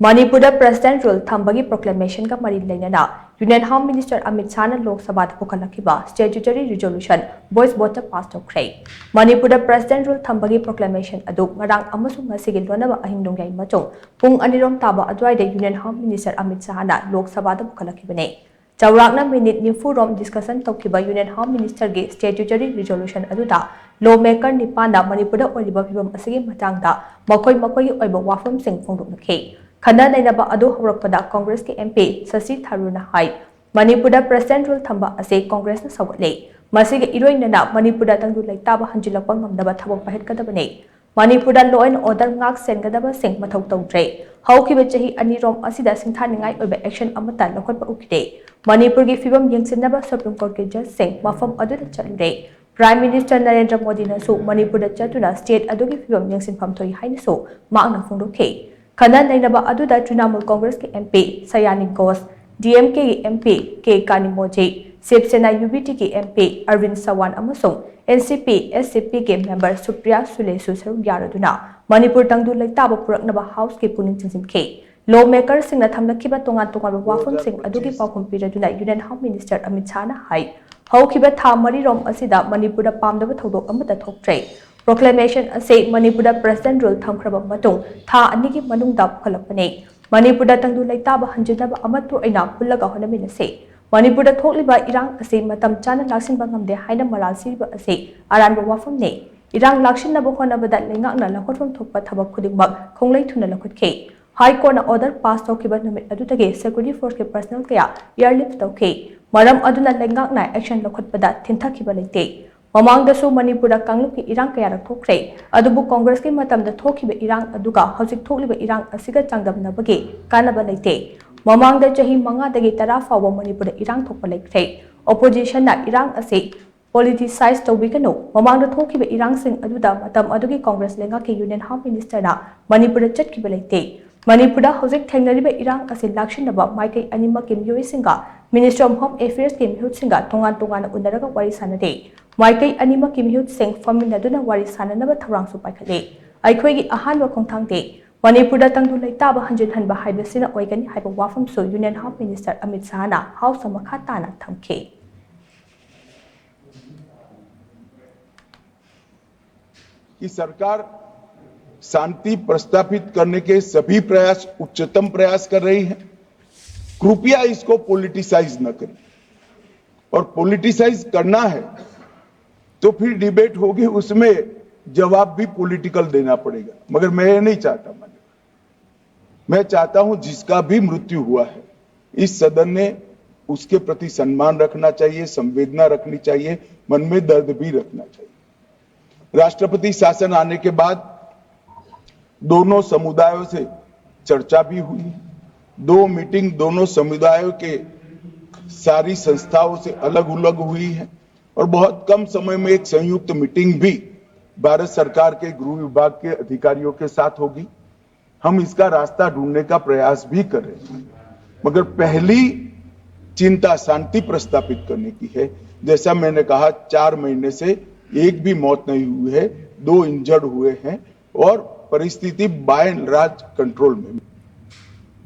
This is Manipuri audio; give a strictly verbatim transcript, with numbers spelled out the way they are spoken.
ꯃꯅꯤꯄꯨꯔꯗ President Rule ꯊꯝꯕꯒꯤ proclamationꯒ ꯃꯔꯤ ꯂꯩꯅꯅ Union Home Minister ꯑꯃꯤꯠ ꯁꯥꯍꯅ ꯂꯣꯛ ꯁꯚꯥꯗ ꯄꯨꯈꯠꯂꯛꯈꯤꯕ statutory resolution voice voteꯇ pass ꯇꯧꯈ꯭ꯔꯦ꯫ ꯃꯅꯤꯄꯨꯔꯗ President Rule ꯊꯝꯕꯒꯤ proclamation ꯑꯗꯨ ꯉꯔꯥꯡ ꯑꯃꯁꯨꯡ ꯉꯁꯤꯒꯤ ꯂꯣꯟꯅꯕ ꯑꯍꯤꯡ ꯅꯣꯡꯌꯥꯏ ꯃꯇꯨꯡ ꯄꯨꯡ ꯑꯅꯤꯔꯣꯝ ꯇꯥꯕ ꯑꯗꯨꯋꯥꯏꯗ Union Home Minister ꯑꯃꯤꯠ ꯁꯥꯍꯅ ꯂꯣꯛ ꯁꯚꯥꯗ ꯄꯨꯈꯠꯂꯛꯈꯤꯕꯅꯤ꯫ ꯆꯥꯎꯔꯥꯛꯅ ꯃꯤꯅꯤꯠ ꯅꯤꯐꯨ ꯔꯣꯝ discussion ꯇꯧꯈꯤꯕ Union Home Ministerꯒꯤ statutory resolution ꯑꯗꯨꯗ lawmaker ꯅꯤꯄꯥꯟꯅ ꯃꯅꯤꯄꯨꯔꯗ ꯑꯣꯏꯔꯤꯕ ꯐꯤꯕꯝ ꯑꯁꯤꯒꯤ ꯃꯇꯥꯡꯗ ꯃꯈꯣꯏ ꯃꯈꯣꯏꯒꯤ ꯑꯣꯏꯕ ꯋꯥꯐꯝꯁꯤꯡ ꯐꯣꯡꯗꯣꯛꯅꯈꯤ꯫ ꯈꯟꯅ ꯅꯩꯅꯕ ꯑꯗꯨ ꯍꯧꯔꯛꯄꯗ Congressꯀꯤ MP ꯁꯁꯤ ꯊꯥꯔꯨꯔꯅ ꯍꯥꯏ, ꯃꯅꯤꯄꯨꯔꯗ President Rule ꯊꯝꯕ ꯑꯁꯤ Congressꯅ ꯁꯧꯒꯠꯂꯤ꯫ ꯃꯁꯤꯒ ꯏꯔꯣꯏꯅꯅ ꯃꯅꯤꯄꯨꯔꯗ ꯇꯪꯗꯨ ꯂꯩꯇꯥꯕ ꯍꯟꯖꯤꯜꯂꯛꯄ ꯉꯝꯅꯕ ꯊꯕꯛ ꯄꯥꯏꯈꯠꯀꯗꯕꯅꯤ꯫ ꯃꯅꯤꯄꯨꯔꯗ law and order ꯉꯥꯛ ꯁꯦꯟꯒꯗꯕꯁꯤꯡ ꯃꯊꯧ ꯇꯧꯗ꯭ꯔꯦ꯫ ꯍꯧꯈꯤꯕ ꯆꯍꯤ ꯑꯅꯤꯔꯣꯝ ꯑꯁꯤꯗ ꯁꯤꯡꯊꯥꯅꯤꯡꯉꯥꯏ ꯑꯣꯏꯕ action ꯑꯃꯠꯇ ꯂꯧꯈꯠꯄ ꯎꯈꯤꯗꯦ꯫ ꯃꯅꯤꯄꯨꯔꯒꯤ ꯐꯤꯕꯝ ꯌꯦꯡꯁꯤꯟꯅꯕ Supreme Courtꯀꯤ judgeꯁꯤꯡ ꯃꯐꯝ ꯑꯗꯨꯗ ꯆꯠꯂꯨꯔꯦ꯫ Prime Minister ꯅꯔꯦꯟꯗ꯭ꯔ ꯃꯣꯗꯤꯅꯁꯨ ꯃꯅꯤꯄꯨꯔꯗ ꯆꯠꯇꯨꯅ state ꯑꯗꯨꯒꯤ ꯐꯤꯕꯝ ꯌꯦꯡꯁꯤꯟꯐꯝ ꯊꯣꯛꯏ ꯍꯥꯏꯅꯁꯨ ꯃꯍꯥꯛꯅ ꯐꯣꯡꯗꯣꯛꯈꯤ꯫ ꯈꯟꯅ ꯅꯩꯅꯕ ꯑꯗꯨꯗ Trinamool Congressꯀꯤ MP ꯁꯌꯥꯅꯤ ꯘꯣꯁ, DMKꯒꯤ MP ꯀꯦ ꯀꯥꯅꯤꯃꯣꯖꯤ, ꯁꯤꯕ ꯁꯦꯅꯥ UBTꯒꯤ MP ꯑꯔꯕꯤꯟ ꯁꯋꯥꯟ ꯑꯃꯁꯨꯡ NCP SCPꯒꯤ member ꯁꯨꯄ꯭ꯔꯤꯌꯥ ꯁꯨꯂꯦꯁꯨ ꯁꯔꯨꯛ ꯌꯥꯔꯗꯨꯅ ꯃꯅꯤꯄꯨꯔ ꯇꯪꯗꯨ ꯂꯩꯇꯥꯕ ꯄꯨꯔꯛꯅꯕ Houseꯀꯤ ꯄꯨꯛꯅꯤꯡ ꯆꯤꯡꯁꯤꯟꯈꯤ꯫ Lawmakerꯁꯤꯡꯅ ꯊꯝꯂꯛꯈꯤꯕ ꯇꯣꯉꯥꯟ ꯇꯣꯉꯥꯟꯕ ꯋꯥꯐꯝꯁꯤꯡ ꯑꯗꯨꯒꯤ ꯄꯥꯎꯈꯨꯝ ꯄꯤꯔꯗꯨꯅ Union Home Minister ꯑꯃꯤꯠ ꯁꯥꯍꯅ ꯍꯥꯏ, ꯍꯧꯈꯤꯕ ꯊꯥ ꯃꯔꯤꯔꯣꯝ ꯑꯁꯤꯗ ꯃꯅꯤꯄꯨꯔꯗ ꯄꯥꯝꯗꯕ ꯊꯧꯗꯣꯛ ꯑꯃꯠꯇ ꯊꯣꯛꯇ꯭ꯔꯦ꯫ Proclamation ꯑꯁꯤ ꯃꯅꯤꯄꯨꯔꯗ President Rule ꯊꯝꯈ꯭ꯔꯕ ꯃꯇꯨꯡ ꯊꯥ ꯑꯅꯤꯒꯤ ꯃꯅꯨꯡꯗ ꯄꯨꯈꯠꯂꯛꯄꯅꯤ꯫ ꯃꯅꯤꯄꯨꯔꯗ ꯇꯪꯗꯨ ꯂꯩꯇꯥꯕ ꯍꯟꯖꯤꯟꯅꯕ ꯑꯃꯠꯇ ꯑꯣꯏꯅ ꯄꯨꯜꯂꯒ ꯍꯣꯠꯅꯃꯤꯟꯅꯁꯤ꯫ ꯃꯅꯤꯄꯨꯔꯗ ꯊꯣꯛꯂꯤꯕ ꯏꯔꯥꯡ ꯑꯁꯤ ꯃꯇꯝ ꯆꯥꯅ ꯂꯥꯛꯁꯤꯟꯕ ꯉꯝꯗꯦ ꯍꯥꯏꯅ ꯃꯔꯥꯜ ꯁꯤꯔꯤꯕ ꯑꯁꯤ ꯑꯔꯥꯟꯕ ꯋꯥꯐꯝꯅꯤ꯫ ꯏꯔꯥꯡ ꯂꯥꯛꯁꯤꯟꯅꯕ ꯍꯣꯠꯅꯕꯗ ꯂꯩꯉꯥꯛꯅ ꯂꯧꯈꯠꯐꯝ ꯊꯣꯛꯄ ꯊꯕꯛ ꯈꯨꯗꯤꯡꯃꯛ ꯈꯣꯡꯂꯩ ꯊꯨꯅ ꯂꯧꯈꯠꯈꯤ꯫ High Courtꯅ order pass ꯇꯧꯈꯤꯕ ꯅꯨꯃꯤꯠ ꯑꯗꯨꯗꯒꯤ security forceꯀꯤ personnel ꯀꯌꯥ airlift ꯇꯧꯈꯤ꯫ ꯃꯔꯝ ꯑꯗꯨꯅ ꯂꯩꯉꯥꯛꯅ action ꯂꯧꯈꯠꯄꯗ ꯊꯤꯟꯊꯈꯤꯕ ꯂꯩꯇꯦ꯫ ꯃꯃꯥꯡꯗꯁꯨ ꯃꯅꯤꯄꯨꯔꯗ ꯀꯥꯡꯂꯨꯞꯀꯤ ꯏꯔꯥꯡ ꯀꯌꯥꯔꯛ ꯊꯣꯛꯈ꯭ꯔꯦ꯫ ꯑꯗꯨꯕꯨ Congressꯀꯤ ꯃꯇꯝꯗ ꯊꯣꯛꯈꯤꯕ ꯏꯔꯥꯡ ꯑꯗꯨꯒ ꯍꯧꯖꯤꯛ ꯊꯣꯛꯂꯤꯕ ꯏꯔꯥꯡ ꯑꯁꯤꯒ ꯆꯥꯡꯗꯝꯅꯕꯒꯤ ꯀꯥꯟꯅꯕ ꯂꯩꯇꯦ꯫ ꯃꯃꯥꯡꯗ ꯆꯍꯤ ꯃꯉꯥꯗꯒꯤ ꯇꯔꯥ ꯐꯥꯎꯕ ꯃꯅꯤꯄꯨꯔꯗ ꯏꯔꯥꯡ ꯊꯣꯛꯄ ꯂꯩꯈ꯭ꯔꯦ꯫ Oppositionꯅ ꯏꯔꯥꯡ ꯑꯁꯤ politicize ꯇꯧꯕꯤꯒꯅꯨ꯫ ꯃꯃꯥꯡꯗ ꯊꯣꯛꯈꯤꯕ ꯏꯔꯥꯡꯁꯤꯡ ꯑꯗꯨꯗ ꯃꯇꯝ ꯑꯗꯨꯒꯤ Congress ꯂꯩꯉꯥꯛꯀꯤ Union Home Ministerꯅ ꯃꯅꯤꯄꯨꯔꯗ ꯆꯠꯈꯤꯕ ꯂꯩꯇꯦ꯫ ꯃꯅꯤꯄꯨꯔꯗ ꯍꯧꯖꯤꯛ ꯊꯦꯡꯅꯔꯤꯕ ꯏꯔꯥꯡ ꯑꯁꯤ ꯂꯥꯛꯁꯤꯟꯅꯕ ꯃꯥꯏꯀꯩ ꯑꯅꯤꯃꯛꯀꯤ ꯃꯤꯑꯣꯏꯁꯤꯡꯒ Ministry of Home Affairsꯀꯤ ꯃꯤꯍꯨꯠꯁꯤꯡꯒ ꯇꯣꯉꯥꯟ ꯇꯣꯉꯥꯟꯅ ꯎꯅꯔꯒ ꯋꯥꯔꯤ ꯁꯥꯟꯅꯔꯦ꯫ ꯃꯥꯏꯀꯩ ꯑꯅꯤꯃꯛꯀꯤ ꯃꯤꯍꯨꯠꯁꯤꯡ ꯐꯝꯃꯤꯟꯅꯗꯨꯅ ꯋꯥꯔꯤ ꯁꯥꯟꯅꯅꯕ ꯊꯧꯔꯥꯡꯁꯨ ꯄꯥꯏꯈꯠꯂꯦ꯫ ꯑꯩꯈꯣꯏꯒꯤ ꯑꯍꯥꯟꯕ ꯈꯣꯡꯊꯥꯡꯗꯤ ꯃꯅꯤꯄꯨꯔꯗ ꯇꯪꯗꯨ ꯂꯩꯇꯥꯕ ꯍꯟꯖꯤꯟꯍꯟꯕ ꯍꯥꯏꯕꯁꯤꯅ ꯑꯣꯏꯒꯅꯤ ꯍꯥꯏꯕ ꯋꯥꯐꯝꯁꯨ Union Home Minister Amit ꯁꯥꯍꯅ House ꯇ ꯃꯈꯥ ꯇꯥꯅ ꯊꯝꯈꯤ꯫ कि सरकार शांति प्रस्थापित करने के सभी प्रयास, उच्चतम प्रयास कर रही है। कृपया इसको पॉलिटिसाइज न करें, और पॉलिटिसाइज करना है तो फिर डिबेट होगी, उसमें जवाब भी पॉलिटिकल देना पड़ेगा, मगर मैं ये नहीं चाहता। मैं मैं चाहता हूं, जिसका भी मृत्यु हुआ है, इस सदन ने उसके प्रति सम्मान रखना चाहिए, संवेदना रखनी चाहिए, मन में दर्द भी रखना चाहिए। राष्ट्रपति शासन आने के बाद दोनों समुदायों से चर्चा भी हुई, दो मीटिंग दोनों समुदायों के सारी संस्थाओं से अलग अलग हुई है, और बहुत कम समय में एक संयुक्त मीटिंग भी भारत सरकार के गृह विभाग के अधिकारियों के साथ होगी। हम इसका रास्ता ढूंढने का प्रयास भी कर रहे हैं, मगर पहली चिंता शांति प्रस्थापित करने की है। जैसा मैंने कहा, चार महीने से एक भी मौत नहीं हुई है, दो इंजर्ड हुए हैं और परिस्थिति by and large कंट्रोल में।